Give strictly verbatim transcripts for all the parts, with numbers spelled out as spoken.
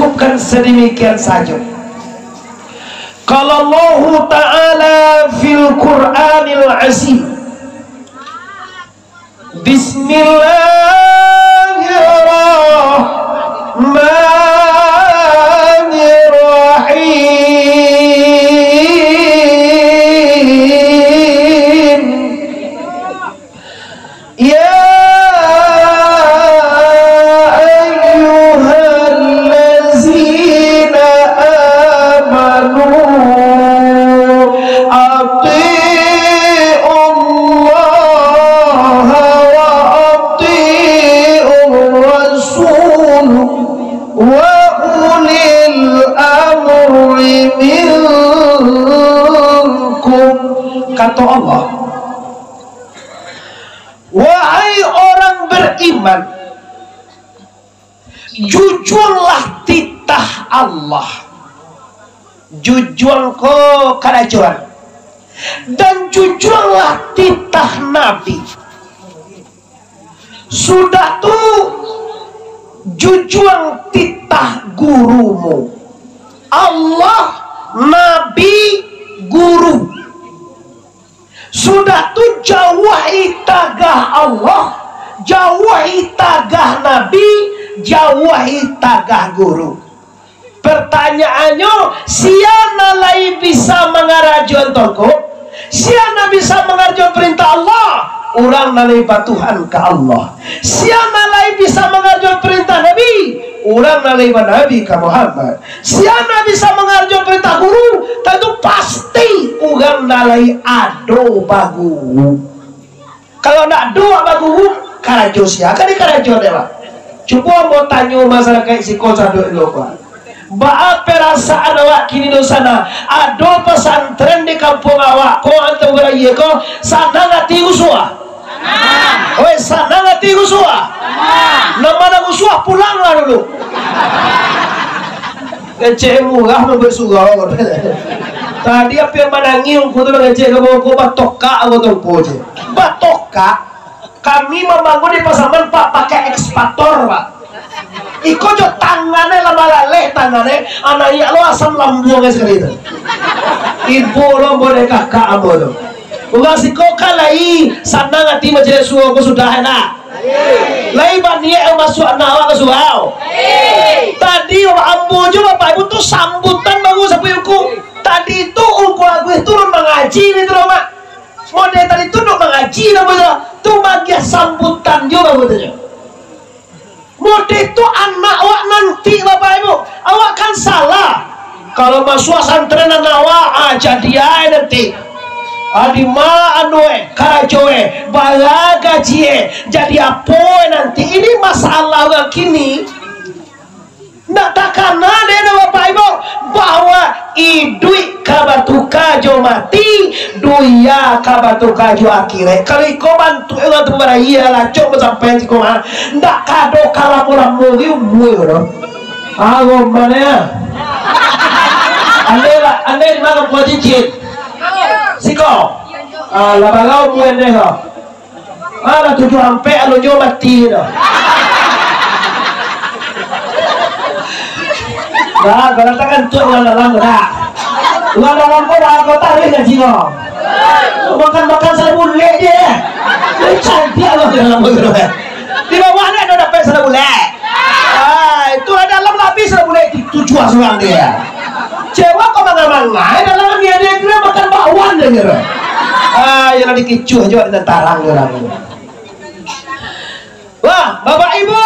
cukupkan sademikian sajo. Qala Allahu Ta'ala fil Qur'anil Azim. Bismillahirrahmanirrahim. Ya ayyuhallazina amanu, ati'ullaha wa ati'ur rasul, wa ulil amri minkum. Kato Allah, Wahai orang beriman, jujuanglah titah Allah. Jujuang ko karajoan. Dan jujuanglah titah Nabi. Sudah tu, jujuang titah gurumu. Allah, Nabi, guru. Sudah tu, jauahi tagah Allah, jauahi tagah Nabi, jauahi tagah guru. Pertanyaannyo, sia nan lai bisa mangarajoan tongko? Sia nan bisa mangarajoan parintah Allah? Urang nan lai batuhan ka Allah. Sia nan lai bisa mangarajoan parintah Nabi? Urang nan lai banabi ka Muhammad. Sia nan bisa mangarajoan parintah guru? Tantu pasti urang nan lai ado baguru. Kalau ndak ado baguru, karajo sia ka dikarajoan dek awak? Cubo ambo tanyo masarakaik siko saduik lo ko. Baa parasaan awak kini di sana? Ado pasantren di kampuang awak ko, atau barayie ko, sanang ati rusuah? Sanang. Oi, sanang ati rusuah? Sanang. Nan ma nan rusuah, pulanglah dulu. Kecek murah mambuek surau. Tadi ampia manangih ungku tu, mangecek ka bawah ko, batokak ko tu ungku je. Batokak. Kami mambangun di Pasaman, Pak, pakai ekskavator, Pak. Iko jo tangan e lah malaleh tangan e, anak iyo lo asam lambuang e sakali tu. Ibo lo ambo dek kakak ambo tu. Urang siko kan lai sanang ati majelis surau ko sudah, nak? Lai baniaik masuak anak awak ka surau? Tadi ambo jo bapak ibu tu sambutan baru sampai ungku. Tadi tu ungku Aguih turun mangaji ni tu lo, Mak. Model tadi tu duk mangaji namo tu. Tu bagian sambutan jo baru tu jo. Model tu anak awak nanti, Bapak Ibu. Awak kan salah. Kalau masuak santren anak awak, ah, jadi ai nanti. Ah, di ma anu e, karajo e, bara gaji e, jadi apo e nanti. Ini masalah urang kini. Ndak takana dek Bapak Ibu, bahwa iduik ka batuka jo mati, dunia ka batuka jo akhirat. Kalau iko bantuak urang tu barayie, lacok basampai siko mah. Ndak kado ka lamo-lamo di umua tu. Ago mane ya? Andai lah, andai di ma kampuang Cincin? Siko. Ah, lah bara umua andai ko? Alah, tujuah ampek alun nyo mati tu. Dah, kalau takan tu urang dalam tu dah. Urang dalam ko dah, ko taruih gaji ko. Makan-makan sabulek je. Ni cantik lah dalam tu. Di bawah ni ado dapek sabulek. Ah, itulah dalam lah habis sabulek, tujuah surang dia. Cewek ko manga-manga, eh, dalam ni ado kira makan bakwan dia kira. Ah, iyolah dikicuah juo dengan tarang urang. Wah, Bapak Ibu,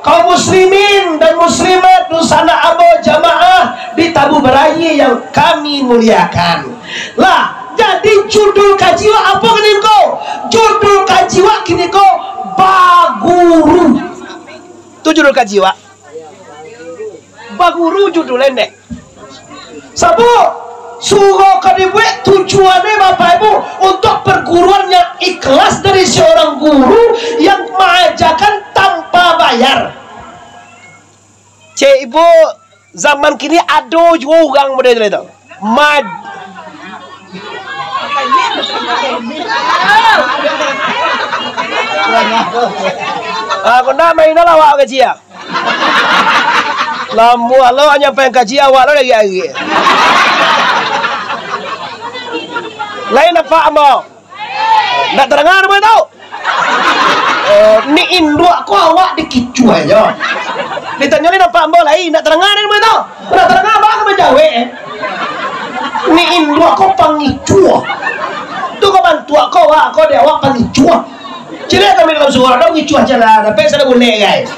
kaum muslimin dan muslimat, dunsanak ambo jamaah di Tabu Barayie yang kami muliakan. Lah, jadi judul kaji wak apo kini ko? Judul kaji wak kini ko, Baguru. Tu judul kaji wak. Baguru judul e, ndeh. Sabab surau ka dibuek tujuan e, Bapak Ibu, untuak perguruan yang ikhlas dari seorang guru yang maajakan tanpa bayar. Cek Ibu, zaman kini ado juo urang model itu. Maj-, ah, kau nak main lah awak gaji ya? Lamuah lo nyampaian kaji, awak lo lagi-lagi. Lain nampak ambo. Ndak tadanga ambo tu. Eh, ni induak ko awak dikicuah jo. Ditanyo ni nampak ambo lai, ndak tadanga ambo tu. Ndak tadanga ambo ka manjawek, eh. Ni induak ko pangicuah. Tu ko bantuak ko awak, ko di awak pangicuah. Ciliak kami dalam surau, ado ngicuah jalan, tapi sada bulek, guys.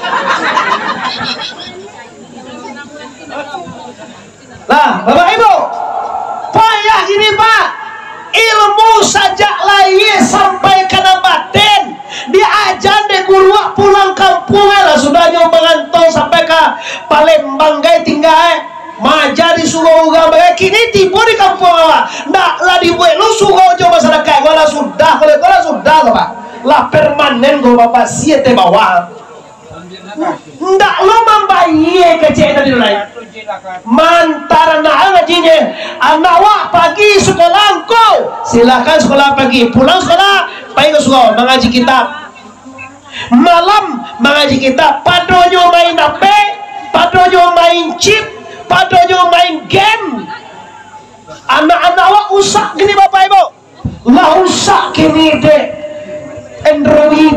Lah, Bapak Ibu, payah gini, Pak. Ilmu sajak lahia sampai ka nan batin, diaja dek guru, pulang kampuang lah sudah nyo marantau sampai ka Palembang gai tingga, eh. Maaja di surau urang bagai, kini tibo di kampuang awak. Ndak lah dibuek lo surau jo masyarakat, ko lah sudah, kalau ko lah sudah ko, Pak. Lah permanen ko, Bapak, sia teh bawah. Ndak lo mambayia kecek tadi tu lai. Mantaro anak ngajinyo, anak awak pagi sekolah angko, silakan sekolah pagi, pulang sekolah, pai ka surau mangaji kitab. Malam mangaji kitab, padonyo main H P, padonyo main chip, padonyo main game. Anak-anak awak usak kini, Bapak Ibu. Lah usak kini dek Android.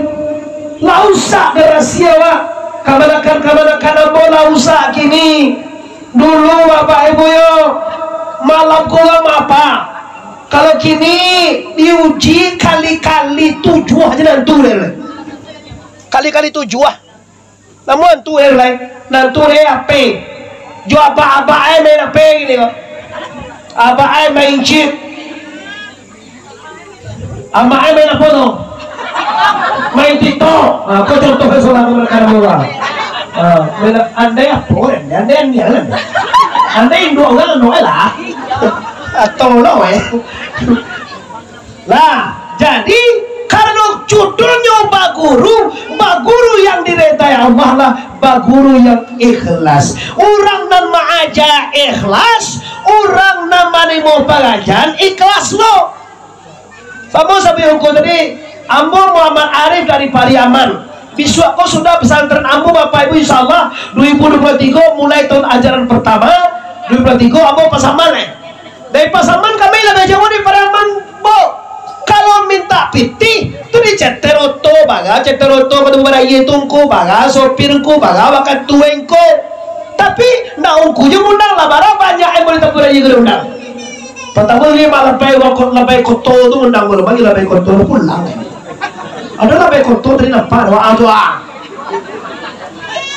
Lah usak dek rasia, Pak. Kamanakan-kamanakan ambo lah usak kini. Dulu, Bapak Ibu yo, malam ko lah apa? Kalau kini diuji kali-kali tujuah aja nantu deh. Kali-kali tujuah. Namun tu eh lai, nan tu eh H P. Jo abak-abak ai main H P gini ko. Abak ai main chip. Amak ai main apo tu? Main TikTok. Ha, ko contoh eh salah ko makan bola. Ha, main andai apo eh? Andai, andai, andai. Andai induak urang anu ai lah. Atau lo eh. Lah, jadi, karano judulnyo baguru, baguru yang diredai Allah lah, baguru yang ikhlas. Urang nan maaja ikhlas, urang nan manarimo pangajaran ikhlas lo. Samo sabuik ko tadi, ambo Muhammad Arif dari Pariaman. Bisuak ko sudah pesantren ambo, Bapak Ibu, insyaallah, dua ribu dua puluh tiga, mulai tahun ajaran pertama, dua ribu dua puluh tiga, ambo Pasaman, eh. Dari Pasaman kami labiah jauah dari Pariaman, Bo. Kalau mintak pitih, tu diceter oto, bara, ceter oto, ka tempat baraya tu ngku, bara, sopir ngku, bara, wakatu ngku. Tapi, ndak ungku jo ngundang lah, bara banyak yang boleh tempat baraya ko diundang. Patamo ni mah labai, labai koto tu ngundang, baru bagi labai koto tu pulang. Ado labai koto tadi nampak, doa tu, ah.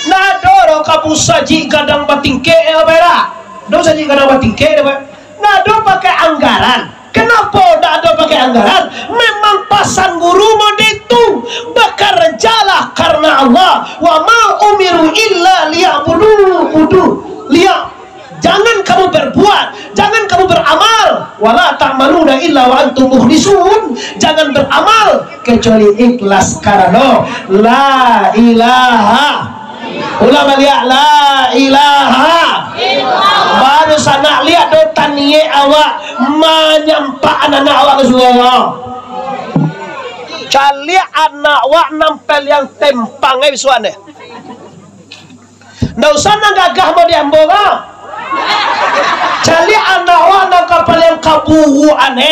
Ndak ado doh ka musajik gadang batingkek, eh, apa dak? Ado musajik gadang batingkek, apa? Ndak ado pakai anggaran. Kenapa ndak ado pakai anggaran? Memang pasan guru mode tu, bekerjalah karena Allah. Wa ma umiru illa liya'budu, budu, liya-, jangan kamu berbuat, jangan kamu beramal. Wala ta'maluna illa wa antum mukhlisun. Jangan beramal kecuali ikhlas karano la ilaha. Ulang baliak, la ilaha. Baru sanak liak do taniek awak manyampak anak-anak awak ka surau. Caliak anak awak nan paliang tempang ai bisuak ne. Ndak usah nan gagah mode ambo ko. Caliak anak awak nan ka paliang kaburuak ne.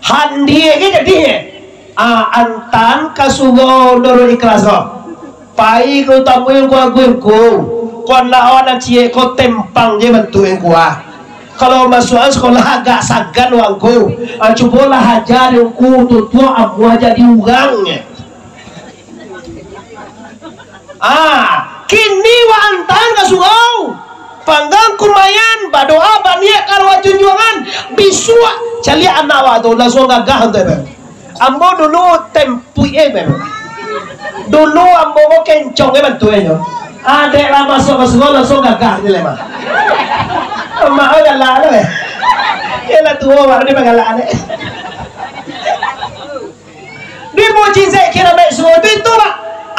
Handie ge jadi, eh. Ah, antaan ka surau Nurul Ikhlas ko. Pai ka utamui ngku aguih ngku. Ko anak awak nan ciek ko tempang je bantuak ngku ah. Kalau masuak sekolah agak sagan wak ngku. Ah, cubolah aja dek ngku tutuak amuah jadi urang, eh. Ah, kini wak antaan ka surau. Panggang kumayan, badoa baniaik ka arwah junjuangan. Bisuak, caliak anak wak tu, langsuang gagah tu, eh. Ambo dulu tempuik, eh, memang. Dulu ambo ko kencong, eh, bantuak, eh, nyo. Adek lah masuak ka surau, langsuang gagah ni, leh, mah. Amak, oh, galak tu, eh. Yalah, tuo, baru dia manggalak, eh. Di mukjizat kiramaik surau tu, Pak.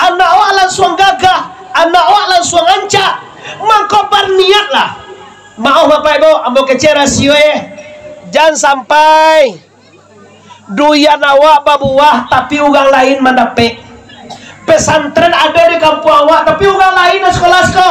Anak awak langsuang gagah, anak awak langsuang rancak. Mangko barniatlah. Maoh, Bapak Ibu, ambo kecek rasio, eh. Jan sampai duyan awak babuah, tapi urang lain mandapek. Pesantren ado di kampuang awak, tapi urang lain nan sakolah siko.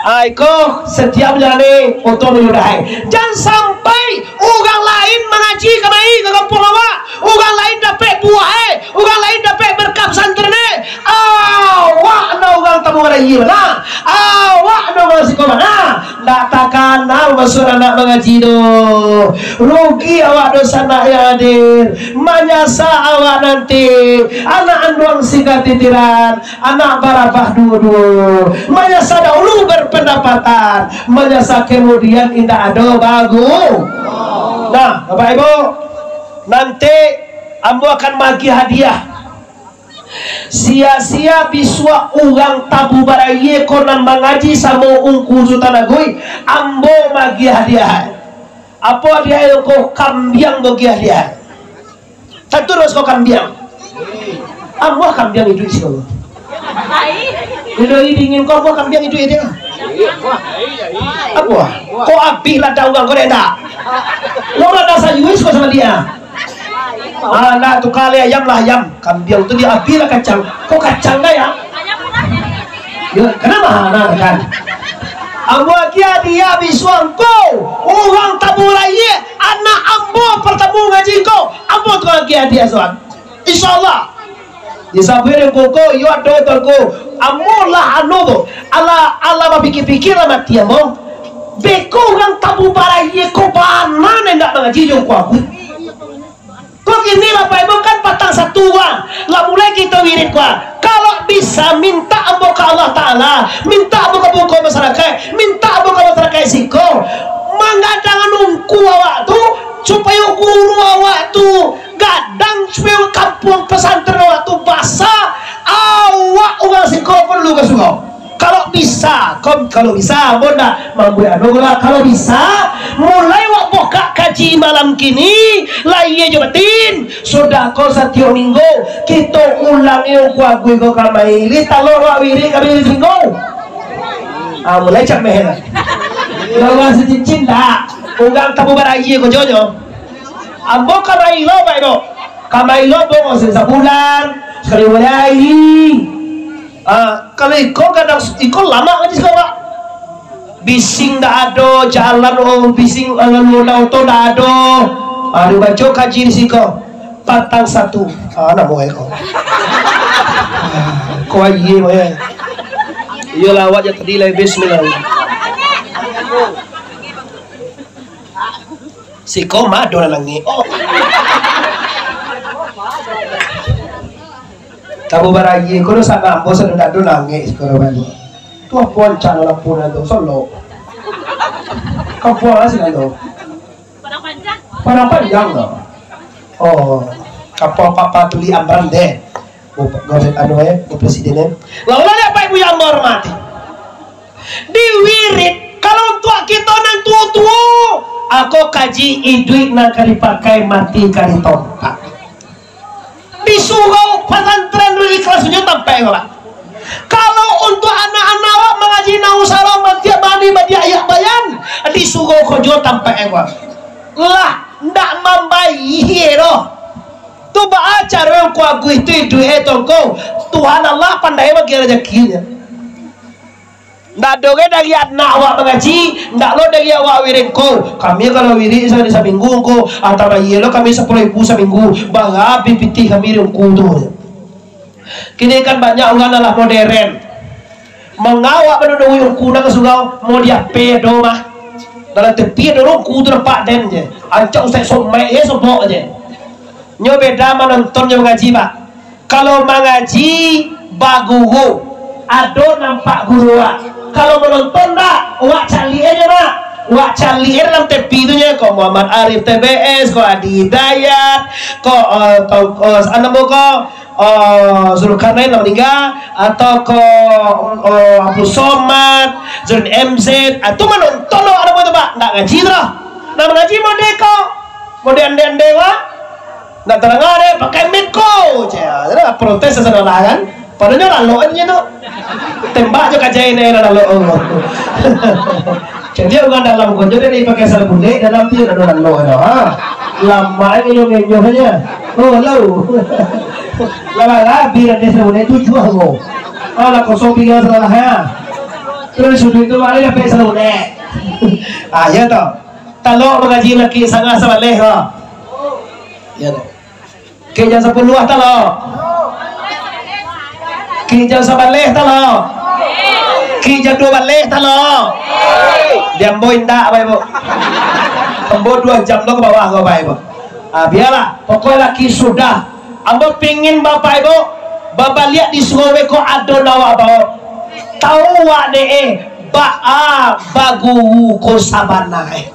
Ai ko, satiap jalani, untuang dulu dahai. Jan sampai urang lain mangaji kamari ka kampuang awak, urang lain dapek buah, eh, urang lain dapek berkah pesantren, eh. Awak nan urang tabu barayie bana, awak nan urang siko bana. Ndak takana masuak anak mangaji tu. Rugi awak doh sanak yang hadir. Manyasa awak nanti. Anak anduang singga titiran. Anak barabah duo-duo. Manyasa dahulu berpendapatan. Manyasa kemudian indak ado bagu. Nah, Bapak Ibu, nanti ambo akan magiah hadiah. Sia-sia bisuak urang tabu barayie ko nan mangaji samo Ungku Sutan Aguih, ambo magiah hadiah. Apo hadiah ko? Kambiang bagiah hadiah. Tantu harus ko kambiang. Ambo kambiang iduik siko. Bilo dingin ko, ambo kambiang iduik dia. Apo? Ko abih lah daun urang ko dek ndak? Urang lah sayua siko samo dia. Alah, tukar lah ayam lah ayam. Kambiang tu diambiak lah kacang. Kok kacang dah ya? Ya, kenapa? Nah, kan. Ambo agiah hadiah bisuak ko. Urang tabu barayie, anak ambo partamo ngaji ko. Ambo tu agiah hadiah suan. Insya Allah. Disabuik dek Ungku ko, iyo ado tu Ungku. Ambo lah anu tu. Alah, alah bapikia-pikia lah mati ambo. Beko urang tabu barayie ko bana nan indak mangaji jo Ungku Aguih. Ko kini Bapak Ibu kan patang satu, Wan. Lah mulai kito wirid, Wan. Kalau bisa minta ambo ka Allah Ta'ala, minta ambo ka buku masyarakat, minta ambo ka masyarakat siko, manggadangan ungku awak tu, supayo guru awak tu gadang, supayo kampuang pesantren awak tu basa, awak urang siko paralu ka surau. Kalau bisa, kom-, kalau bisa, ambo ndak mambuek anu lah. Kalau bisa, mulai wak bukak kaji malam kini, lahia jo batin, sudah ko satiok minggu, kito ulangi Ungku Aguih ko kamari, talok wak wirid kamari minggu. Ah, mulai cameh lah. Kalau rasa cincin ndak, urang tabu barayie ko jonyo. Ambo kamari lo, Pak Ibu. Kamari lo, ambo sabulan, sakali dua hari. Ah, kalau iko gadang, iko lamak ngaji siko, Pak. Bising ndak ado, jalan, oh, bising, lalu oto ndak ado. Ah, dibaco kaji di siko. Patang satu. Ah, namo iko. Ah, ko aye, eh. Iyolah, awak je tadi lah, bismillah. Siko mah ado nan nangih. Oh. Tabu barayie ko doh sanak ambo, sadang dak ado nangih siko doh, Bang. Tu apo ancak lampu nan tu, solok. Kampuang lah sinan tu. Padang Panjang. Padang Panjang tu. Oh, kampuang Pak Patuli Amran deh. Bapak, Bapak, anu, eh, Bapak Presiden, eh. Lah, ulah dek Bapak Ibu yang ambo hormati. Di wirid, kalau untuak kito nan tuo-tuo, ako kaji iduik nan ka dipakai, mati ka ditompak. Di surau pasantren Nurul Ikhlas tu jo tampek ko, Pak. Kalau untuak anak-anak awak mangaji nan usah lo, matiak bani badiak ayak bayan, di surau ko jo tampek ko. Lah, ndak mambayie doh. Tu baa caro Ungku Aguih tu iduik, eh, Tongko? Tuhan Allah pandai bagi rajakinyo. Ndak ado ge dari anak awak mangaji, ndak lo dari awak wirid ko. Kami kalau wirid sa-, saminggu ko, atau bayie lo kami sapuluah ribu saminggu, barabih pitih kami di Ungku tu. Kini kan banyak urang alah moderen. Mangawak baduduik Ungku nan ka surau, mau di H P ado mah. Dalam T V ado lo Ungku tu nampak den je. Ancak Ustaz Somad je sobok je. Nyo beda manonton jo mangaji, Pak. Kalau mangaji, baguru, ado nampak guru awak. Kalau manonton ndak, awak caliak aja, Pak. Awak caliak dalam T V tu nyo, ko Muhammad Arif T B S, ko Adi Hidayat, ko, eh, ko, ko, anu ko, Oh, Zulkarnain lah maningga, atau ko, oh, Abu Somad, Zul M Z, ah, tu manonton awak namo tu, Pak. Ndak ngaji tu lah. Nak mangaji model ko, model ande-ande, Pak. Ndak tadanga deh, pakai mic ko, ceh. Ado protes sasalah kan. Padahal lalok kan tu. Tembak jo kajai ni lalok Allah. Jadi urang dalam ko jadi pakai sarung bulek, dalam tu ado lalok ado. Ha. Lama ngenyuh-ngenyuh aja. Oh, lau. Lah rabi dah sarung bulek tu jual ko. Alah kosong tinggal salah ya. Terus sudah itu mari dapat sarung bulek. Ah, ya toh. Talok mangaji laki sangah sabaleh ko. Ya toh. Kek jam sapuluah talok. Kek jam sabaleh talok. Kek jam duo baleh talok. Di ambo indak, Bapak Ibu. Ambo duo jam tu ka bawah ko, Bapak Ibu. Ah, bialah. Pokoknya laki sudah. Ambo pingin Bapak Ibu babaliak di surau ko ado nan awak baok. Tahu awak dek eh, baa baguru ko sabana eh.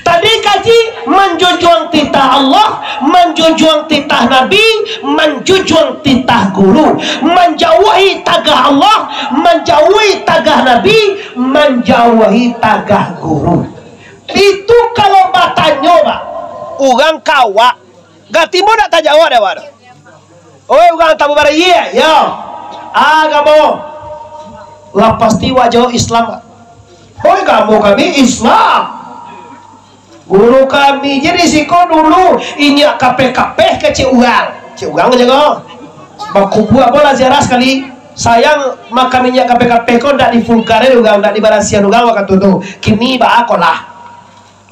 Tadi kaji manjunjuang titah Allah, manjunjuang titah Nabi, manjunjuang titah guru, manjauahi tagah Allah, manjauahi tagah Nabi, manjauahi tagah guru. Itu kalau batanyo, Pak, urang ka awak, gati mo nak tajawab dek awak tu. Oi, urang Tabu Barayie, yo. Agamo. Lah pasti wak jawab Islam. Oi, agamo kami Islam. Guru kami je di siko dulu, inyak kapeh-kapeh ka cik urang. Cik urang je ko. Bakubua apo lah ziarah sakali. Sayang, makam inyak kapeh-kapeh ko ndak dibungkar dek urang, ndak dibarasiahan urang wakatu tu. Kini baa ko lah.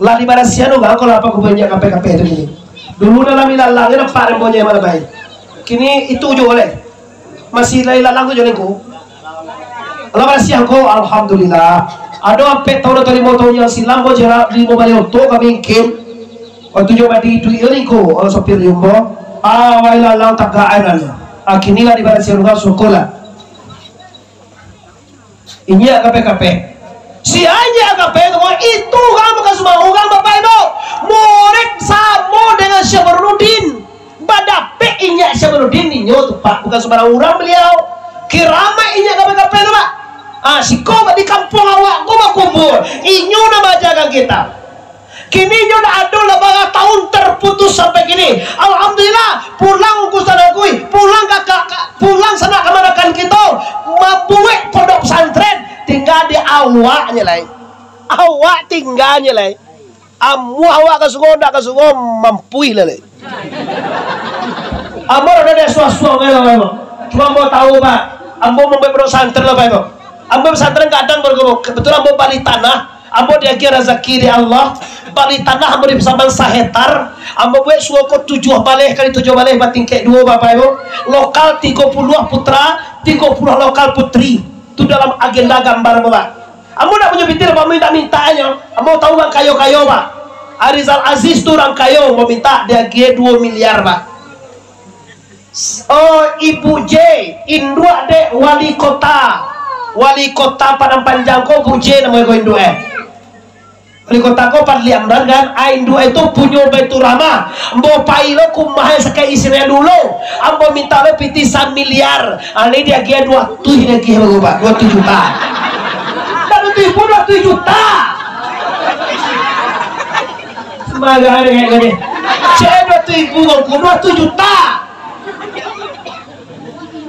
Lah dibarasiahan urang ko lah, apa kuburan inyak kapeh-kapeh tu kini. Dulu dalam ilalang ni nampak rembonyo malabai. Kini itu ujo oleh. Masih lah ilalang tu jo ningku. Lah barasiah ko, alhamdulillah. Ado ampek tahun atau limo tahun yang silam ko jarak limo baleh oto kami mungkin. Waktu jo badi duit yo ningku, kalau sopir jumbo. Ah, wai lalang tagak ai lah. Ah, kini lah dibarasiahan urang, syukur lah. Inyak kapeh-kapeh. Si inyak kapeh tu, itu urang bukan sumbarang urang, Bapak Ibu. Murid samo dengan Syekh Burhanuddin. Badapek inyak Syekh Burhanuddin, inyo tu, Pak, bukan sumbarang urang baliau. Kiramat inyak kapeh-kapeh tu, Pak. Ah, siko di kampuang awak ko bakubua. Inyo nan maajakan kitab. Kini nyo lah ado lah bara tahun terputus sampai kini. Alhamdulillah, pulang Ungku Ustaz Nagui, pulang ka, ka, ka, pulang sanak kamanakan kito, mambuek pondok pesantren, tingga di awaknyo lai. Awak tingganyo lai. Amuah awak ka surau, ndak ka surau, mampuih lah lai. Ambo rada dek suah-suah bae lah, Pak. Cuma ambo tahu, Pak. Ambo mambuek pondok pesantren lah, Pak, Ibu. Ambo pesantren gadang baru ko. Kebetulan ambo bali tanah. Ambo diagiah razaki dek Allah. Bali tanah ambo di Pasaman sahektar. Ambo buek surau ko tujuah baleh kali tujuah baleh batingkek duo, Bapak Ibu. Lokal tigo puluah putra, tigo puluah lokal putri. Tu dalam agenda gambar ambo, Pak. Ambo ndak punyo pitih, Pak, minta-minta ajo. Ambo tahu urang kayo-kayo, Pak. Arizal Aziz tu urang kayo, ambo minta diagiah duo miliar, Pak. Oh, Ibu J, induak dek wali kota. Wali kota Padang Panjang ko, Bu J namo ko induak, eh. Wali kota ko Fadli Amran kan, ah, induak itu punyo Baiturrahmah. Ambo pai lo ka umah sakali isinyo dulu. Ambo minta lo pitih samiliar. Ah, ni diagiah duo ratuih diagiah baru, Pak. Duo ratuih juta. Dak duo ratuih ribu, duo ratuih juta. Sembarangan dek kau ni. Cek duo ratuih ribu kau, duo ratuih juta.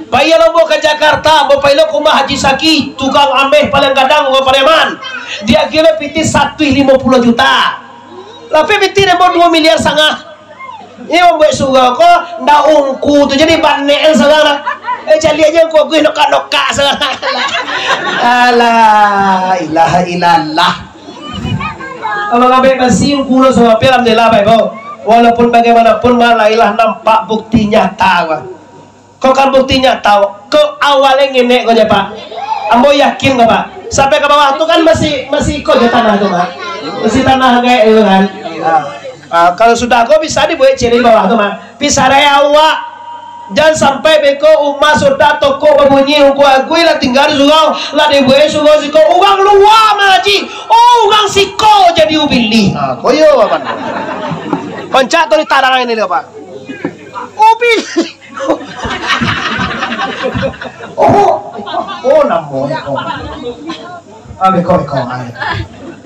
Pai lo ambo ka Jakarta, ambo pai lo ka umah Haji Saki, tukang ameh paling gadang urang Pariaman. Diagiah lo pitih saratuih limo puluah juta. Tapi pitih dek ambo duo miliar sangah. Iyo mambuek surau ko, ndak ungku tu jadi banek surang lah. Eh, caliak ajo ungku aguih nokak-nokak surang. Alah, ilaha illallah. Kalau ngambek basi ungku lo surang, tapi alhamdulillah, Bapak Ibu. Walaupun bagaimanapun, mah, lah ilah nampak bukti nyata, Pak. Ko kan bukti nyata, ko awalnyo ngenek ko je, Pak. Ambo yakin ko, Pak. Sampai ka bawah tu kan masih, masih iko je tanah tu, Pak. Masih tanah gaek tu kan. Nah. Ah, kalau sudah ko bisa dibuek ciri bawah tu, Pak. Pisarai awak. Jan sampai beko umah sudah tokok babunyi, ungku aguih lah tingga di surau, lah dibuek surau siko urang lua mangaji. Oh, urang siko jadi ubilih. Ah, koyo apan. Pancak tu ditarang ini, Pak. Oh, pilih. Oh, oh, namo ko. Ah, beko, beko, ah.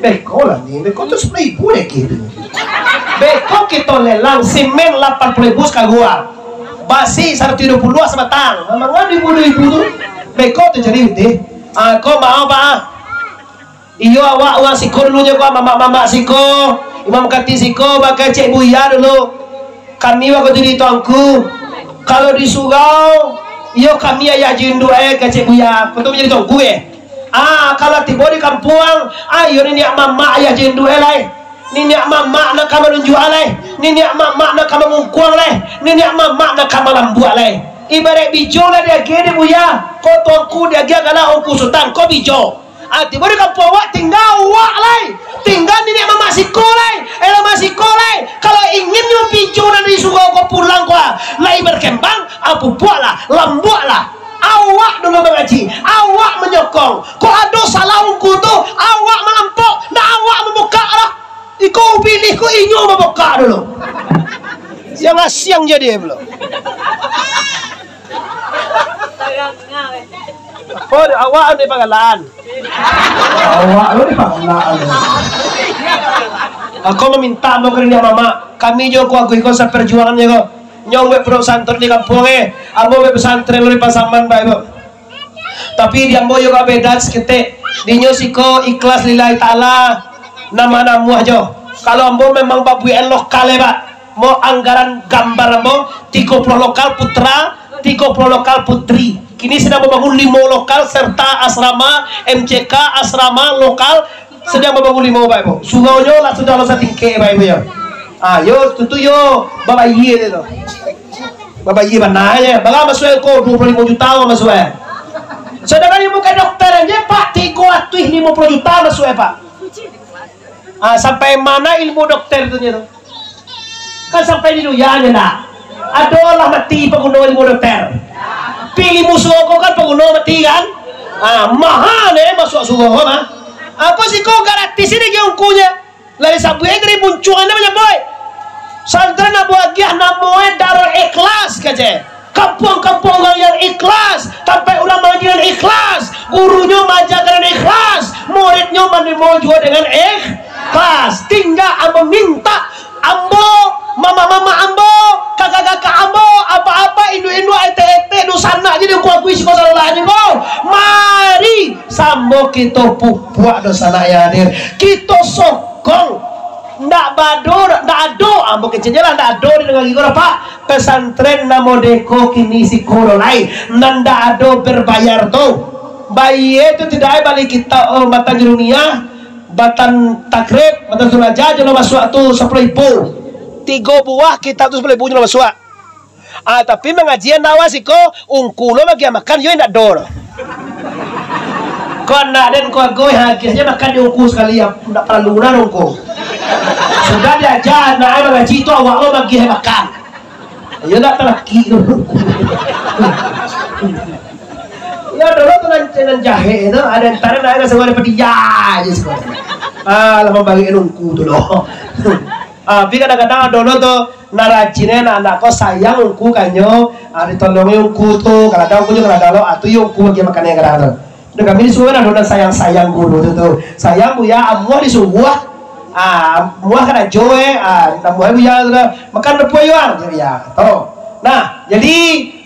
Beko lah ni, beko tu sapuluah ribu deh gitu. Beko kito lelang simen lapan puluah ribu sakagua. Basi saratus duo puluah sabatang. Mangan duo ribu, duo ribu tu. Beko tu jadi deh. Ah, ko mau, Pak? Iyo, awak urang siko dulunyo ko, mamak-mamak siko, Imam Kati siko, bakeh Cik Buya dulu. Kami wakatu jadi tuanku, kalau di surau, iyo kami ayah jo induak e, kecek Buya, ko tu manjadi tuanku e. Ah, kalau tibo di kampuang, ah, iyo niniak mamak ayah jo induak e lai. Niniak mamak nan ka manunjuak lai. Niniak mamak nan ka mangukuang lai. Niniak mamak nan ka malambuak lai. Ibaraik bijo lah diagiah dek Buya, ko tuanku diagiah gala Ungku Sutan, ko bijo. Ah, tibo di kampuang awak, tingga awak lai. Tingga niniak mamak siko lai. Elah mamak siko lai. Kalau ingin nyo bijo nan di surau ko pulang ko, ah, lai berkembang, ah, pupuaklah, lambuaklah. Awak dulu mangaji, awak manyokong. Kok ado salah ungku tu, awak malampok, ndak awak mambukak lah. Iko upilih ko inyo mambukak dulu. Siang asiang jadi pulo. Oh, awak anu di panggalaan. Awak lo di panggalaan. Aku maminta ambo ka niniak mamak. Kami jo ko aguih ko saparjuangan jo ko. Nyo buek pondok pesantren di kampuang e. Ambo buek pesantren lo di Pasaman, Pak Ibu. Tapi di ambo jo ko beda saketek. Dinyo siko ikhlas lillahi ta'ala. Nama namuah jo. Kalau ambo memang babuekan lokal e, Pak. Mo anggaran gambar ambo, tigo puluah lokal putra, tigo puluah lokal putri. Kini sadang mambangun limo lokal serta asrama, M C K, asrama, lokal, sadang mambangun limo, Bapak Ibu. Suraunyo lah sudah lo satingkek, Bapak Ibu, yo. Ah, yo, tutu yo, babayie tu. Babayie bana, yo. Bara masuak ko? Duo puluah limo juta masuak. Sadangkan ilmu ka dokter aja, Pak, tigo ratuih limo puluah juta masuak, Pak. Ah, sampai mana ilmu dokter tu, nyo tu? Kan sampai di dunia nyo ndak? Ado lah mati paguno ilmu dokter. Pi ilmu surau ko kan paguno mati kan? Ah, maha ne masuak surau ko mah. Apo siko gratis ini ge ungkunyo? Lah disabuik dari muncuang anda manyambuik. Santri nak buat giah namo e Darul Ikhlas kaje. Kampuang-kampuang urang yang ikhlas, tampek urang mangaji dengan ikhlas, gurunyo maaja dengan ikhlas, muridnyo manarimo juo dengan ikhlas. Tingga ambo mintak, ambo, mamak-mamak ambo, kakak-kakak ambo, abak-abak, induak-induak, etek-etek, dunsanak, jadi aku akui siko salah ni, bro. Mari, samo kito pupuak dunsanak yang hadir. Kito sokong. Ndak bado, ndak ado, ambo kecek je lah, ndak ado di nagari ko, Pak. Pesantren nan modeko kini siko lo lai, nan ndak ado berbayar tu. Bayie tu tidak ai bali kitab, oh, matan Jurumiyah, matan Takrib, matan Suraja, jo lo masuak tu sapuluah ribu. Tigo buah kitab tu sapuluah ribu jo lo masuak. Ah, tapi mangaji ndak awak siko, ungku lo bagian makan, yo indak do lo. Ko anak den ko ago, ha, agiah je makan di ungku sakali, ya, ndak paralu nah ungku. Sudah diaja anak ai mangaji tu, awak lo bagian makan. Yo ndak talaki tu. Yo, dulu tu nan, nan jahek tu, ado antaro nan ado sabuah padiah je siko. Ah, lah mambari ungku tu lo. Ah, tapi kadang-kadang ado lo tu, Nah, rajin e anak-anak ko sayang ungku ka inyo, ah, ditolongi ungku tu, kadang ungku jo kadang lo, ah, tu yo ungku bagi makan e kadang tu. Dah kami disuruah ado nan sayang-sayang guru tu, tu. Sayang Buya, amuah disuruah, ah, amuah karajo e, ah, amuah Buya tu lah. Makan depuah yo, ah, yo, yo. Tu. Nah, jadi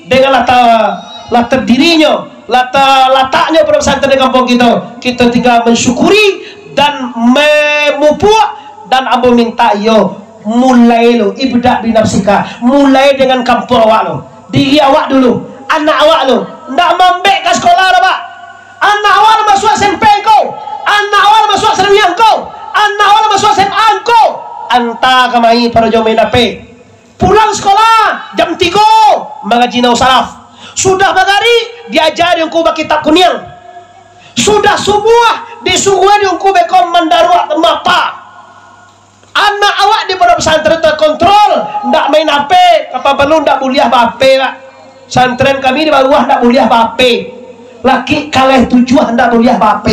dengan latar, latar dirinyo, latar lataknyo pondok pesantren di kampuang kito, kito tinggal mensyukuri dan memupuak, dan ambo minta iyo Mulai lo, ibda' binafsika. Mulai dengan kampuang awak lo. Diri awak dulu. Anak awak lo. Ndak mambek ka sikolah doh, Pak. Anak awak lo masuak S M P ko. Anak awak lo masuak sanawiyah ko. Anak awak lo masuak S M A ko. Anta ka mai pado jo main H P. Pulang sikolah jam tigo, mangaji nahwu saraf. Sudah magharib, diaja di ungku bakitab kuniang. Sudah subuah, disuruah di ungku beko mandaruak mapa. Anak awak di pondok pesantren terkontrol, ndak main H P, kapan paralu ndak buliah ba-H P lah. Santren kami di bawah ndak buliah ba-H P. Laki kaleh tujuah ndak buliah ba-H P.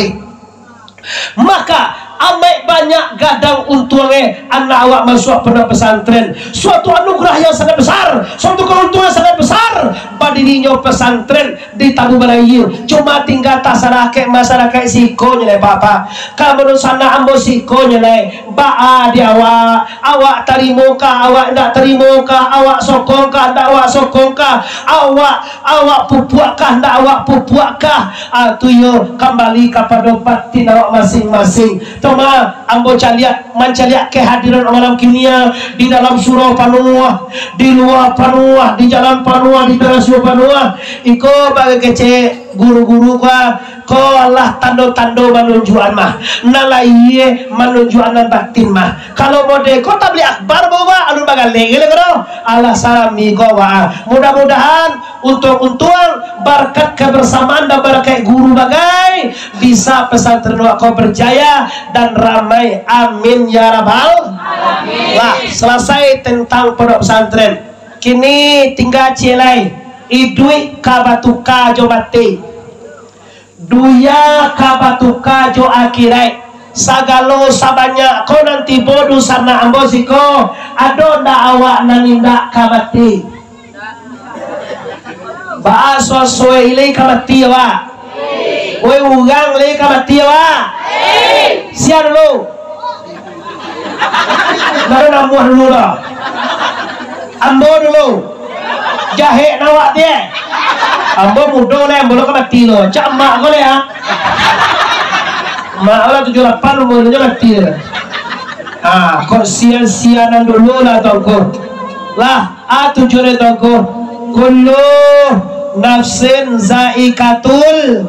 Maka, Amaik banyak gadang untuang, eh, anak awak masuak pondok pesantren. Suatu anugerah yang sangat besar, suatu keuntungan sangat besar. Badirinyo pesantren di Tabu Baraia. Cuma tingga tasarah ka masarakaik siko nyo lai, Bapak. Ka dunsanak ambo siko nyo lai. Baa di awak? Awak tarimo kah? Awak indak tarimo kah? Awak sokong kah? Indak awak sokong kah? Awak, awak pupuak kah? Indak awak pupuak kah? Ah, tu yo kambali kapado batin awak masing-masing. Cuma ambo caliak, mancaliak kehadiran malam kini, ah, di dalam surau panuah, di lua panuah, di jalan panuah, di tarasiu panuah. Iko bagai kecek guru-guru ko, ah, ko lah tando-tando manunjuakan mah. Nan lahia manunjuakan nan batin mah. Kalau model ko tabligh akbar bawa alun bagaleh gila ko doh. Alah, sarami ko, wah. Mudah-mudahan untuang-untuang, barakat kebersamaan dan barakat guru bagai, bisa pesantren awak ko berjaya dan ramai. Amin ya rabbal. Amin. Lah, selesai tentang pondok pesantren. Kini tingga ciek lai. Iduik ka batuka jo mati. Dunia ka batuka jo akiraik. Sagalo sabanyak ko nan tibo dunsanak ambo siko, ado ndak awak nan indak ka mati? Baa suasoi lai ka mati awak? Woi, urang lai ka mati awak? Sia dulu. Baru namuah dulu dah. Ambo dulu. Jahek nawak tiek. Ambo mudo lah, ambo lo ka mati lo. Cak mak ko lah, ah. Mak lah tujuah lapan umurnyo mati lah. Ah, kok sia-sia nan dulu lah, Tuangku. Lah, ah, tujuan dari Tuangku. Kullu nafsin zaikatul,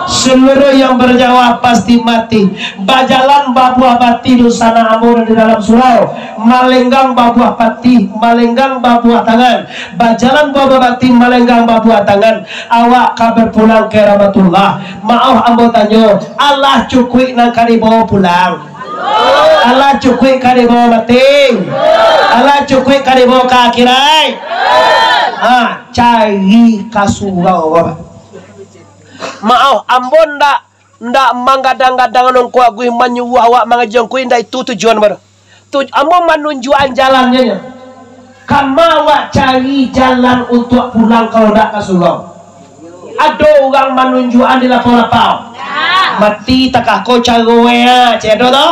seluruh yang bernyawa pasti mati. Bajalan babuah batih dunsanak ambo di dalam surau. Malenggang babuah batih, malenggang babuah tangan. Bajalan babuah batih, malenggang babuah tangan. Awak ka berpulang ke rahmatullah. Maoh ambo tanyo, alah cukuik nan ka dibawa pulang? Alah cukuik ka dibawa mati? Alah cukuik ka dibawa ka akhirat? Ha, cari ka surau, Bapak. Maoh, ambo ndak, ndak manggadang-gadang nan ko aguih manyuruah awak mangaji ko, indak itu tujuan, Bapak. Tu, ambo manunjuakan jalannyo nyo. Kama awak cari jalan untuak pulang kalau ndak ka surau? Ado urang manunjuakan di lapau-lapau? Mati takah ko caro e, cek ado tu?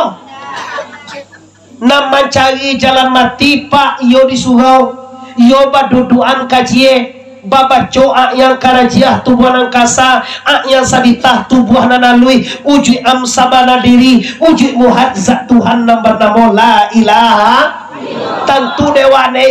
Nan mancari jalan mati, Pak, iyo di surau, iyo badudukan kaji e. Babaco ak yang karajiah tubuah nan kasa, ak yang sabitah tubuah nan aluih, ujuik am sabana diri, ujuik muhadzat Tuhan nan banamo La Ilaha. Tantu dewa ne